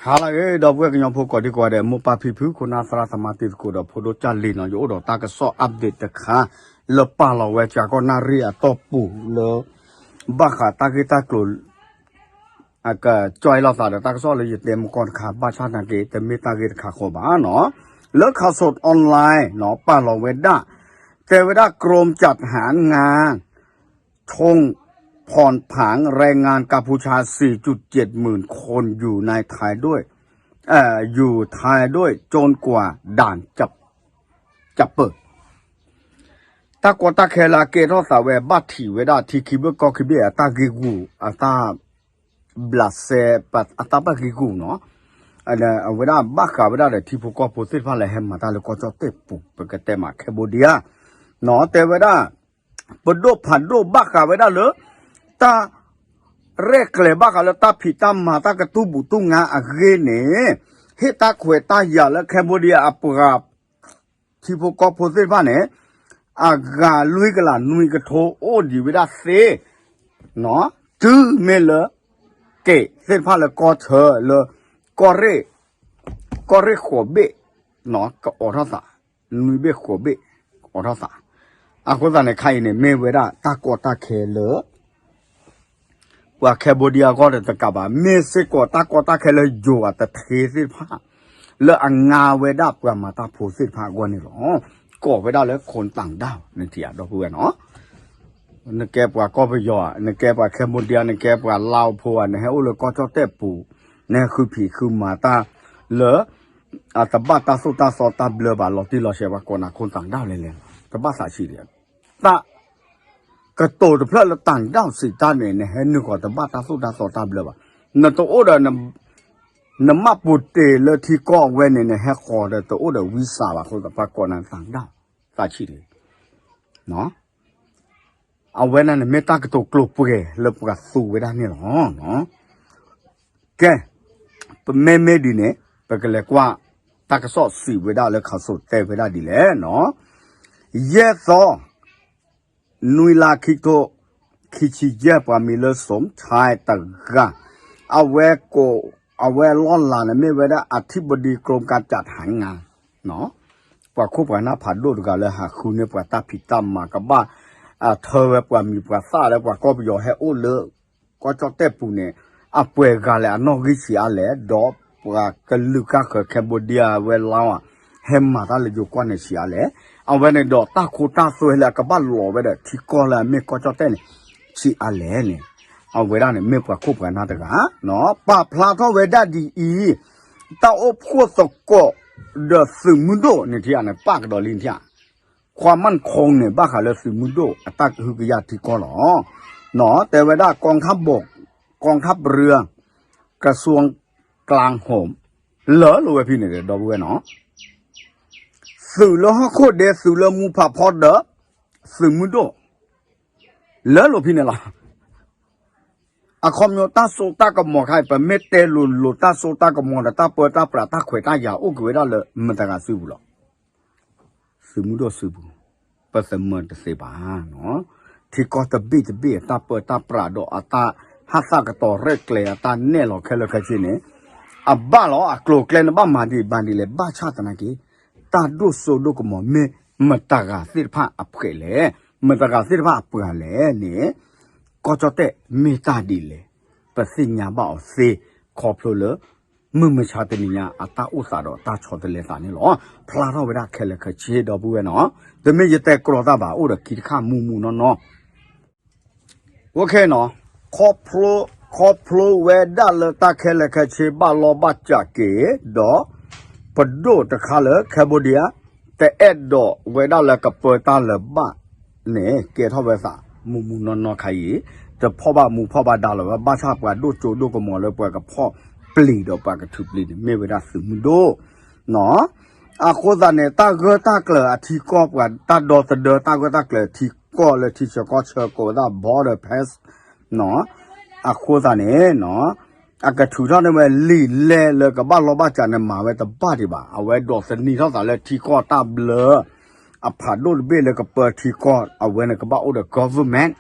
ဟါလၢအဂ့ၤ ဒီပုၢ်ဝဲၢ်ကညီဖိကိးဒံကိးဂၤဒဲး မိၢ်ပၢ်ဖံဖု ခိၣ်နၢ်သရၣ်သမါတံၤသကိးဒီးဖိဒိၣ်ကၢ်လံၤနီၤ, ယအိၣ်ဒီးတၢ်ကစီၣ် update တခါ လၢပာ်လီၤဝဲ ကၠၤကီၢ်နၣ်ရံၣ်အတီၢ်ပူၤလၢ ဘၣ်ဃးတၢ်ဂ့ၢ်တၢ်ကျိၤ အကကွၢ်လိာ်သးဒီးတၢ်ကစီၣ်လၢယတဲမကီၢ်တခါ ဘၣ်ဆၣ်သနာ်က့ တမ့ၢ်တၢ်ဂ့ၢ်တခါဃီဘၣ်နီၤ. လၢ Khaosod Online နီၤ ပာ်လီၤဝဲဒၣ် တဲဝဲဒၣ် กรมจัดหางาน ช่วงผ่อนผันแรงงานกัมพูชา สี่จุดเจ็ดหมื่นคน อยู่ในไทยด้วย เอ่อ อยู่ไทยด้วย จนกว่าด่านจะ จะเปิด တၢ်ကီတၢ်ခဲလၢအကဲထီၣ်သးဝဲ ဘၣ်ထံးဝဲဒၣ် ထံခံဘ့ၣ်ကီၢ်ခံဘ့ၣ်အတၢ်ဂ့ၢ်ဂူာ် အတၢ် ဘျးစဲ အတၢ်ဘၣ်ဂ့ၢ်ဂူာ်နီၤ, အဝဲဒၣ်ဘၣ်ဃးဝဲဒၣ်ဒီးထံဖိကီၢ်ဖိသ့ၣ်တဖၣ်လၢဟဲမၤတၢ်လၢကီၢ်ကၠီၣ်တဲၣ်ပူၤ ပကတဲမး Cambodia နီၤ တဲဝဲဒၣ် ပဒိၣ်ဖးဒိၣ်ဘၣ်ဃးဝဲဒၣ်လၢ တၢ် ရဲၣ်ကျဲၤဘၣ်ဃးလၢတၢ်ဖံးတၢ်မၤတၢ်ကတူၢ်ဘူးတူၢ်ငါအဂ့ၢ်န့ၣ် ဟ့ၣ်တၢ်ခွဲးတၢ်ယာ်လၢ Cambodia အပှၤ ထံဖိကီၢ်ဖိသ့ၣ်တဖၣ်န့ၣ် အဂၤလွံၢ်ကလးနွံကထိအိၣ်ဒံးဝဲဒၣ်သ့ တုၤမ့ၢ်လၢ က့ၤသ့ၣ်တဖၣ်လၢကီၢ်ဆၢလၢ ကီၢ်ရ့ၣ် ကီၢ်ရ့ၣ်ဃိးဘ့ၣ် ကအိးထီၣ်သး နွံဘ့ၣ်ဃိးဘ့ၣ် အိးထီၣ်သး. အဃိသတးန့ၣ် ခါအံၤန့ၣ် မ့ၢ်ဝဲဒၣ်တၢ်ကီတၢ်ခဲလၢ ပှၤ Cambodia အဂီၢ်ဒီးတကးဘၣ် မ့ၢ်စ့ၢ်ကီးတၢ်ကီတၢ်ခဲလၢယိၤအတထ့သ့ၣ်တဖၣ် လၢအငါဝဲဒၣ်ပှၤမၤတၢ်ဖိသ့ၣ်တဖၣ်အဂီၢ်န့ၣ်လီၤ. ကိးဝဲဒၣ်လၢ คนต่างด้าว နထံၣ်ဧါ ဒီပုၢ်ဝဲၢ်နီၤ နကဲပှၤကီၢ်ပယီၤဧါ, နကဲပှၤ Cambodia ဧါ, နကဲပှၤလါအိၣ်ဖိဧါ, နဟဲအိၣ်လၢကီၢ်ကၠီၣ်တဲၣ်ပူၤ, နဟဲဃုဖံးဃုမၤတၢ်လၢ အတဘၣ်တၢ်သိၣ်တၢ်သီတၢ်ဘျၢဘၣ် လီၤတံၢ်လီၤဆဲး ပှၤကိးနၤ คนต่างด้าว လဲၣ်လဲၣ်, တဘၣ်သးဆံးဒံး, တၢ်ကတိၤတဖျၢၣ်လၢ ต่างด้าว စံးတၢ်န့ၣ် နဟဲနုာ်ဃီၤတဘၣ်တၢ်သိၣ်တၢ်သီတၢ်ဘျၢဘၣ်. နတအိၣ်ဒီး နမှတ်ပုံတင်လၢထံကီၢ်အဝဲန့ၣ် နဟဲဃီၤဒီးတအိၣ်ဒီး visa ဘၣ်အဃိသတး ပှၤကိးနၤ ต่างด้าว သးဆံးတဂ့ၤ. အဝဲန့ၣ်န့ၣ်မ့ၢ်တၢ်ကတိၤကျိၤပှဲၤလၢပှၤသူဝဲဒၣ်န့ၣ်လီၤ. ကဲ, ပမ့မ့ၢ်ဒ်န့ၣ် ပကလဲၤကွၢ်တၢ်ကစီၣ်စံးဝဲဒၣ်လၢ ခးစိၣ်တဲဝဲဒၣ်ဒ်လဲၣ်နီၤ, ယဲၢ်သီ နွံလါ ခံကထိခံဆံယဲၢ် ပှၤမံၤလၢ สมชาย တဂၤ, အဝဲကိး အဝဲအလီၢ်လၤန့ၣ် မ့ၢ်ဝဲဒၣ် อธิบดีกรมการจัดหางาน ပှၤခိၣ်ပှၤနၢ်ဖးဒိၣ်တဂၤလၢဟးဃုန့ၢ်ပှၤတၢ်ဖံးတၢ်မၤကဘၣ် ထၢဝဲပှၤမံၤပှၤသၣ်လၢပှၤကီၢ်ပယီၤဟဲအိၣ်လၢ ကီၢ်ကၠီၣ်တဲၣ်ပူၤန့ၣ် အပှဲၤဂၤလဲၣ် အနီၣ်ဂံၢ်ဆံးအါလဲၣ်, ဒီးပှၤကလုာ်ကၢ်ဃၢၤ Cambodia ဝဲလါဧါ ဟဲမၤတၢ်လၢယိၤကီၢ်န့ၣ်ဆံးအါလဲၣ်, အဝဲန့ၣ်ဒီးတၢ်ခိတၢ်သွဲလၢအကဘၣ်လီၤဝဲဒီးထံကီၢ်လၢအမ့ၢ်ကီၢ်ကၠီၣ်တဲၣ်န့ၣ် ဆံးအါလဲၣ်န့ၣ်, အဝဲဒၣ်န့ၣ်မ့ၢ်ပှၤခိၣ်ပှၤနၢ်တဂၤ ပာ်ဖျါထီၣ်ဝဲဒၣ်ဒ်အံၤ, တၢ်အိၣ်ဖှိၣ်သကိးဒီးသုးမုၢ်ဒိၣ်န့ၣ်ထံၣ်ဧါန့ၣ် ပာ်ကဒီးလံထံၣ်ဧါ, ความมั่นคง န့ၣ် ဘၣ်ဃးလၢသုးမုၢ်ဒိၣ်အတၢ်ကဟုကယာ်ထံကီၢ်လီၤ. တဲဝဲဒၣ် กองทัพบก กองทัพเรือ กระทรวงกลาโหม လၢလိာ်ဝဲဖဲန့ၣ်ဒီပုၢ်ဝဲၢ်နီၤ, သုးလၢဟီၣ်ခိၣ်ဒဲ သုးလၢမူဖးဖီဒီး သုးမုၢ်ဒိၣ် လၢလိာ်ဖဲန့ၣ်လီၤ. အခီပညီတၢ်စိတၢ်ကမီၤခါအံၤ ပမ့ၢ်တဲလိၤလိၤတၢ်စိတၢ်ကမီၤဒီးတၢ်ပၢတၢ်ပြးတၢ်ခွဲးတၢ်ယာ်အိၣ်က့ၤဝဲဒၣ်လၢမတၤတဂၤစုပူၤလီၤ. သုးမုၢ်ဒိၣ်စုပူၤ, ပသမၢတသ့ဘၣ်နီၤ, ထံကီၢ်တဘ့ၣ်တဘ့ၣ်အတၢ်ပၢတၢ်ပြးဒီးအတၢ်ဟးသးကတီၤရဲၣ်ကျဲၤအတၢ်နဲၣ်လီၤခဲလၢာ်ခဲဆ့န့ၣ်, အဘၣ်လီၤအကျိၤအကျဲန့ၣ် ဘၣ်မၤဒ်ဘၣ်ဒ်လဲၣ် ဘၣ်ဆၣ်သနာ်က့ တၢ်ဒိၣ်စိဒိၣ်ကမီၤမ့ၢ်မတၤတဂၤသ့ၣ်တဖၣ်အဖှဲးလဲၣ်, မတၤတဂၤသ့ၣ်တဖၣ်အပှၤလဲၣ်န့ၣ်, ကီၢ်ကၠီၣ်တဲၣ်မ့ၢ်တၢ်ဒ်လဲၣ်, ပသ့ၣ်ညါဘၣ်အီၤသ့ ခီဖျိလၢ မုၢ်မဆါတနံၤညါအတၢ်အိၣ်သးဒီးတၢ်ဆီတလဲသးန့ၣ်လီၤ. ဖျါထီၣ်ဝဲဒၣ်ခဲလၢာ်ခဲဆ့ဒီပုၢ်ဝဲၢ်နီၤ, တမ့ၢ်ယတဲကြီတၢ်ဘၣ် အိၣ်ဒီးခံတခါမူးမူးနီၢ်နီၢ် အိၣ်ခဲနီၤ, ခီဖျိ ခီဖျိဝဲဒၣ်လၢတၢ်ခဲလၢာ်ခဲဆ့ဘၣ်လီၢ်ဘၣ်စးက့ၤဒီး ပဒိၣ်တခါလၢ Cambodia တအဲၣ်ဒိးဝဲဒၣ်လၢကပၢတၢ်လၢၤဘၣ်န့ၣ် ကဲထီၣ်ဝဲသးမူးမူးနီၢ်နီၢ်ခါအံၤ, တဖီၣ်ဘၣ်မူးဖီၣ်ဘၣ်ဒါလၢၤဝဲ ဘၣ်ဆၣ်ပှၤဒိၣ်စိဒိၣ်ကမီၤလၢပှၤကဖီၣ်ပျံၤဒီးပှၤကထုးပျံၤန့ၣ် မ့ၢ်ဝဲဒၣ်သုးမုၢ်ဒိၣ် အဃိသတးန့ၣ် တၢ်ဂၢၢ်တၢ်ကျၢၤအထံကီၢ်ပှၤတၢ်ဒီသဒၢ တၢ်ဂၢၢ်တၢ်ကျၢၤထံကီၢ်လၢထံဆၢကီၢ်ဆၢကိးဝဲဒၣ် border pass အဃိသတးန့ၣ် အကထုးထီၣ်န့ၢ်ဝဲလံာ်လဲၢ်လၢကဘၣ်လီၢ်ဘၣ်စးန့ၣ် မၤဝဲတဘၣ်ဒံးဘၣ်. အဝဲဒိးသန့ၤထီၣ်သးလၢထံကီၢ်တၢ်ဘျၢ အဖးဒိၣ်တဘ့ၣ်လၢကပၢထံကီၢ် အဝဲန့ၣ်ကဘၣ်အိၣ်ဒီး government,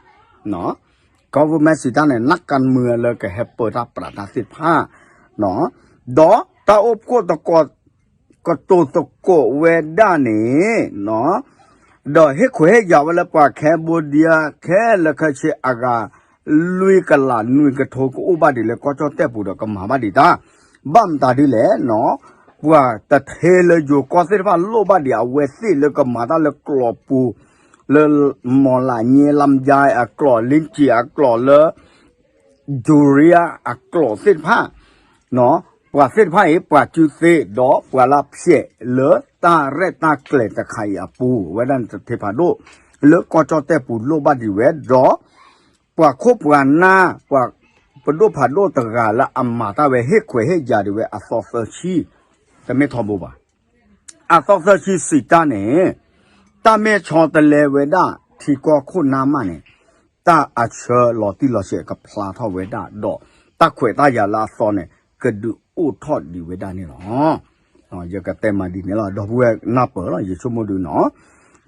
government စံးတၢ်န့ၣ် นักการเมือง လၢကဟဲပၢတၢ်ပြးတၢ်သ့ၣ်တဖၣ် ဒီးတၢ်အိၣ်ဖှိၣ်သကိး ကတိၤသကိးဝဲဒၣ်န့ၣ် ဒီးဟ့ၣ်ခွဲးဟ့ၣ်ယာ်ဝဲလၢပှၤ Cambodia ခဲလၢာ်ခဲဆ့အဂၤ လွံၢ်ကလးနွံကထိကအိၣ်ဘၣ်ဒံးလၢကီၢ်ကၠီၣ်တဲၣ်ပူၤဒီးကမၤဘၣ်ဒံးတၢ်, ဘၣ်မတၤဒ်လဲၣ်နီၤ, ပှၤတထ့လၢယိၤကီၢ်သ့ၣ်တဖၣ်လိၣ်ဘၣ်ဒံး အဝဲသ့ၣ်လၢကမၤတၢ်လၢကျိာ်ပူၤ, လၢ မီၢ်လးညဲ လါမယါအကျိာ် လ့ကၠံၣ်အကျိာ်လၢ ယူၤရံယါအကျိာ်သ့ၣ်တဖၣ်, ပှၤသ့ၣ်တဖၣ်အံၤ ပှၤစုသ့ဒီးပှၤလၢဖျဲးလၢတၢ်ရဲၣ်တၢ်ကျဲၤတခါအံၤအပူၤ ဝဲဒၣ်န့ၣ်တထ့ဖးဒိၣ် လၢကီၢ်ကၠီၣ်တဲၣ်ပူၤလိၣ်ဘၣ်ဒံးဝဲဒီး ပှၤခိၣ်ပှၤနၢ် ပှၤပဒိၣ်ဖးဒိၣ်တဂၤလၢအမၤတၢ်ဝဲ ဟ့ၣ်ခွဲးဟ့ၣ်ယာ်ဒံးဝဲအသီသၢဆံ, တမ့ၢ်ထီဘိဘၣ်. အသီသၢဆံစံးတၢ်န့ၣ် တၢ်မဲာ်ဆီတလဲဝဲဒၣ်ထံကီၢ်ခိၣ်နၢ်မးန့ၣ် တၢ်အဆၢလီၤတံၢ်လီၤဆဲးကဖျါထီၣ်ဝဲဒၣ်ဒီး တၢ်ခွဲးတၢ်ယာ်လၢအသီန့ၣ် ကဒုးအိၣ်ထီၣ်ဒံးဝဲဒၣ်န့ၣ်လီၤ. ယကတဲမးဒ်န့ၣ်လီၤ ဒီပုၢ်ဝဲၢ်နၢ်ပၢၢ်လီၤ ယဆိကမိၣ်ဒုးနီၤ,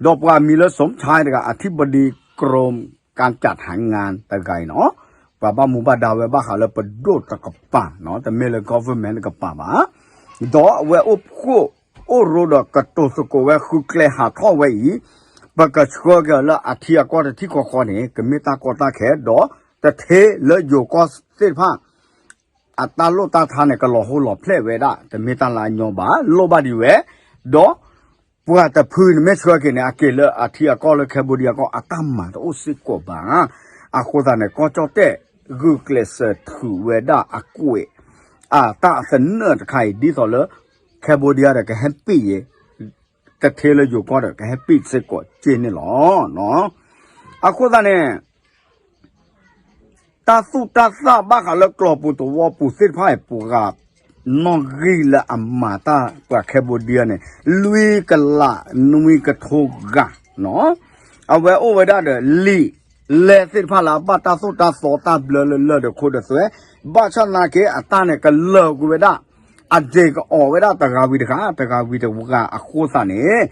ဒီးပှၤမံၤလၢ สมชาย တဂၤ အထံပဒီကရူးကၣ်ကၠၣ်ထၣ်ငၣ်တဂၤအံၤနီၤ, ပှၤဘၣ်မူဘၣ်ဒါဝဲဘၣ်ဃးလၢပဒိၣ်တကပၤနီၤ, တမ့ၢ်လၢ government တကပၤဘၣ်, ဒီးအဝဲအိၣ်ဖှိၣ်အိၣ်ရိဒီးကတိၤသကိးဝဲ ဃုကျဲဟးထီၣ်ဝဲအံၤ, ပကဆှၢက့ၤလၢအထံအကီၢ်တထံၣ်ဃီဃီန့ၣ် ကမ့ၢ်တၢ်ကီတၢ်ခဲ ဒီးတထ့လၢယိၤကီၢ်သ့ၣ်တဖၣ် အတၢ်လိၣ်တၢ်ထါန့ၣ် ကလီၤဟိလီၤဖျဲၣ်ဝဲဒၣ် တမ့ၢ်တၢ်လၢအညီဘၣ် လိၣ်ဘၣ်ဒံးဝဲ, ဒီးပှၤတဖုန့ၣ်မ့ၢ်ဆှၢက့ၤန့ၣ် အက့ၤလၢအထံအကီၢ်လၢ Cambodia ကီၢ် အတၢ်မၤတအိၣ်စ့ၢ်ကီးဘၣ်. အဃိသတးန့ၣ် ကီၢ်ကၠီၣ်တဲၣ် ဂုာ်ကျဲးစၢးထုးဝဲဒၣ်အကွဲး အတၢ်အသနၢၣ်တခါအံၤ ဒ်သိးလၢ Cambodia ဒီးကဟဲပ့ၢ်ယဲ တထ့လၢယိၤကီၢ်ဒီး ကဟဲပ့ၢ်စ့ၢ်ကီးက့န့ၣ်လီၤ. အဃိသတးန့ၣ် တၢ်သူၣ်တၢ်သၣ်ဘၣ်ဃးလၢကျိာ်ပူၤသဝီပူၤသ့ၣ်တဖၣ်အံၤ ပှၤနီၣ်ဂံၢ်လၢအမၤတၢ်ပှၤ Cambodia န့ၣ် လွံၢ်ကလးနွံကထိဂၤနီၤ, အဝဲအိၣ်ဝဲဒၣ်ဒီးလံာ် လဲသ့ၣ်တဖၣ်လၢအဘၣ်တၢ်သိၣ်တၢ်သီတၢ်ဘျၢလၢလၢၢ်ဒီးခိၣ်ဒီးသွဲ, ဘၣ်ဆၣ်သနာ်က့အတၢ်န့ၣ်ကလၢာ်ကွံာ်ဝဲဒၣ်, အဒ့ၣ်ကအီၣ်ဝဲဒၣ်တဂၤဝံၤတဂၤ တဂၤဝံၤတဂၤအဃိသတးန့ၣ်,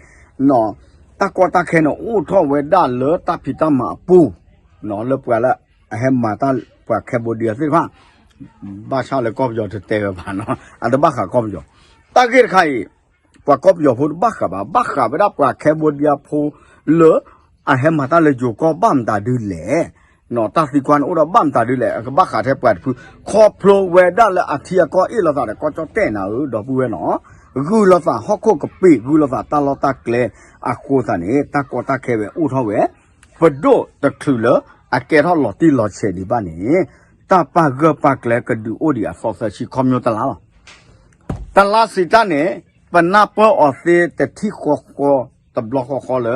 တၢ်ကီတၢ်ခဲန့ၣ်အိၣ်ထီၣ်ဝဲဒၣ်လၢတၢ်ဖံးတၢ်မၤအပူၤ, လၢပှၤလၢအဟဲမၤတၢ်ပှၤ Cambodia သ့ၣ်တဖၣ်, ဘၣ်ဆၣ်လၢကီၢ်ပယီၤတတဲဝဲဘၣ်နီၤ အတဘၣ်ဃးကီၢ်ပယီၤ, တၢ်ဂ့ၢ်တခါအံၤ ပှၤကီၢ်ပယီၤဖိတဘၣ်ဃးဘၣ်, ဘၣ်ဃးဝဲဒၣ်ပှၤ Cambodia ဖိလၢ အဟဲမၤတၢ်လၢယိၤကီၢ်ဘၣ်မတၤဒ်လဲၣ်, တၢ်သံကွၢ်န့ၣ်အိၣ်ဒီးဘၣ်မတၤဒ်လဲၣ်, အကဘၣ်ဃးထဲပှၤတဖု, ခီဖျိဝဲဒၣ်လၢအထံအကီၢ်အ့ၣ်လိာ်သးဒီးကီၢ်ကၠီၣ်တဲၣ်နၤဧၢ ဒီပုၢ်ဝဲၢ်နီၤ, ဂုာ်လိာ်သးဟီၣ်ခိၣ်ကပ့ၤ ဂုာ်လိာ်သးတၢ်လီၢ်တၢ်ကျဲအဃိသတးန့ၣ် တၢ်ကီတၢ်ခဲဝဲအိၣ်ထီၣ်ဝဲ, ပဒိၣ်တချုးလၢအကဲထီၣ်လီၤတံၢ်လီၤဆဲးဒံးဘၣ်န့ၣ်, တၢ်ပာ်ဂၢၢ်ပာ်ကျၢၤကဒုးအိၣ်ဒံးအသီသၢဆံခီပညီတလါလီၤ. တလါစံးတၢ်န့ၣ် ပနၢ်ပၢၢ်အီၤသ့တထံၣ်ဃီဃီ တဘျီဃီဃီလၢ ကီၢ်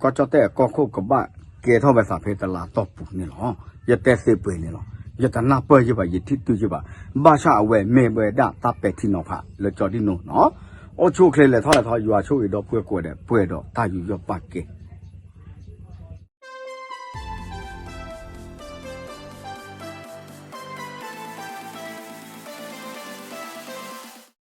ကၠီၣ်တဲၣ်အကီၢ်ခိၣ်ကဘၣ်ကဲထီၣ်ဝဲသးဖဲတလါတီၢ်ပူၤန့ၣ်လီၤ. ယတဲသ့ပှဲၤန့ၣ်လီၤ. ယတနၢ်ပၢၢ်ယဘၣ် ယထံၣ်တုၤယဘၣ်. ဘၣ်ဆၣ်အဝဲမ့ၢ်ဝဲဒၣ်တၢ်ပဲာ်ထံနီၤဖးလၢကၠီဒံၣ်နိနီၤ. အိၣ်ဆူၣ်အိၣ်ချ့လဲၤထီၣ်လဲၤထီ ယွၤဆိၣ်ဂ့ၤဒီပုၢ်ဝဲၢ်ကိးဂၤဒဲး ပှဲၤဒီးတၢ်ယူးယီၣ်ပာ်ကဲ